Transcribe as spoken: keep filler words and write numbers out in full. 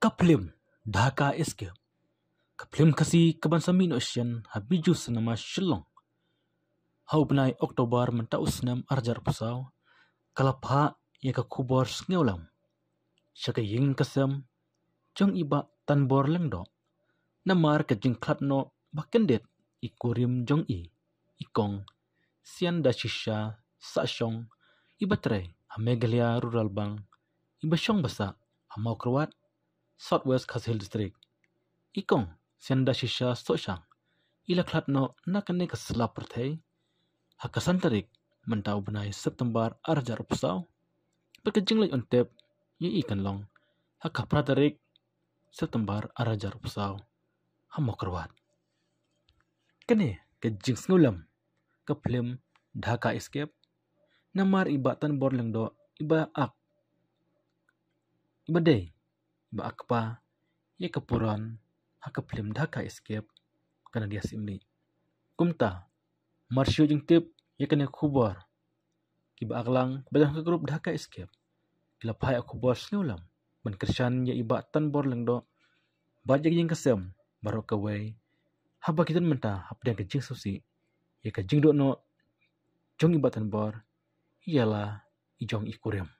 Ka phlim Dhaka Escape, ka phlim Khasi kaban sa mih noh shen ha Bijou Cinema Shillong ha u bnai October mynta u snem ar hajar arphew saw, ka la phah ïa ka khubor sngewlem sha ka ïing ka sem jong i Bah Tanbor Lyngdoh, namar ka jingkhlad noh ba kyndit i kurim jong i, i Kong Sianda Shisha Sahshong, iba trei ha Meghalaya Rural Bank, iba shong ba sah ha Mawkyrwat, South West Khasi Hills District. I Kong Sianda Shisha Sahshong i la khlad noh na kane ka sla pyrthei ha ka san tarik mynta u bnai September ar hajar arphew saw. Bad ka jingleit un tep ïa i kan long ha ka phra tarik September ar hajar arphew saw ha Mawkyrwat. Kane ka jingsngewlem ka phlim Dhaka Escape, namar i Bah Tanbor Lyngdoh iba ak, iba dei iba ak kpa ïa ka puran ha ka phlim Dhaka Escape, ka Nadia Syiemlieh. Kumta mar shu jingtip ïa kane ka khubor, ki ba ak lang ba don ha ka grup Dhaka Escape ki la phah ïa ka khubor sngewlem ban kyrshan ïa i Bah Tanbor Lyngdoh bad ïa ka ïing ka sem baroh kawei, haba ki don mynta hapdeng ka jingsngewsih ïa ka jingduh noh jong i Bah Tanbor ïa la i jong i kurim.